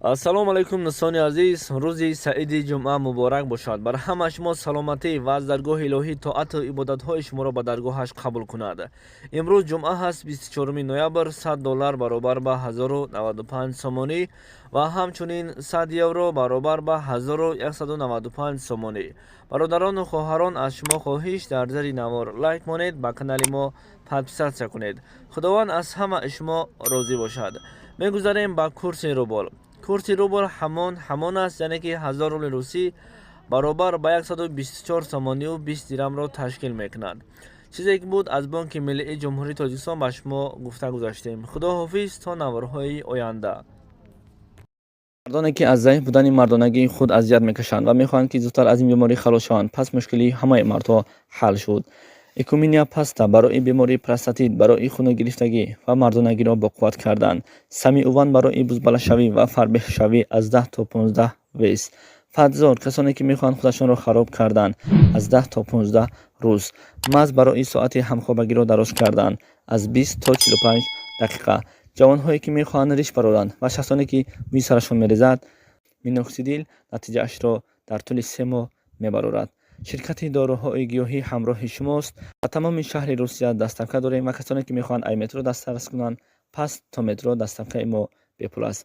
Ассалому алайкум, дӯстони азиз. Рӯзи саиди ҷумъа муборак бошад бар ҳама шумо. Саломатӣ ва аз даргоҳи илоҳӣ тоату ибодатҳои шуморо ба даргоҳаш қабул кунад. Имрӯз ҷумъа ҳаст, 24 ноябр. 100 доллар баробар ба 1095 сомонӣ ва ҳамчунин 100 евро баробар ба 1195 сомонӣ. Бародарону хоҳарон, аз шумо хоҳиш: дар зери навор лайк монед, ба канали мо подписаться кунед. Худованд аз ҳамаи шумо розӣ бошад. Мегузарем ба курси рубл. Курси рубл ҳамон аст, яъне ки 1000 рубли русӣ баробар ба 124 сомонию 20 дирамро ташкил мекунад. Чизе ки буд, аз Бонки Миллии Ҷумҳурии Тоҷикистон ба шумо гуфта гузаштем. Худо ҳофиз, то наворҳои оянда. Мардоне, ки аз заиф будани мардонагии худ азият мекашанд ва мехоҳанд, ки зудтар аз ин беморӣ халос шаванд, пас мушкилии ҳамаи мардҳо ҳал шуд. Экуминия паста барои бемории простатит, барои хуногирифтагӣ ва мардонагиро боқувват кардан. Сами Уван барои бузбалашавӣ ва фарбеҳшавӣ, аз 10 то 15 вес. Фатзор, касоне ки мехоҳанд худашонро хароб кардан, аз 10 то 15 рӯз. Маз барои соати ҳамхобагиро дароз кардан, аз 20 то 45 дақиқа. Ҷавонҳое, ки мехоҳанд риш бароранд, ва шахсоне, ки мӯи сарашон мерезад, миноксидил натиҷаашро дар тӯли 3 моҳ мебарорад. Ширкати доруҳои гиёҳӣ ҳамроҳи шумост. Ба тамоми шаҳри Русия доставка дорем ва касоне, ки мехоҳанд ай метро дастрас кунанд, пас то метро доставкаи мо бепул аст.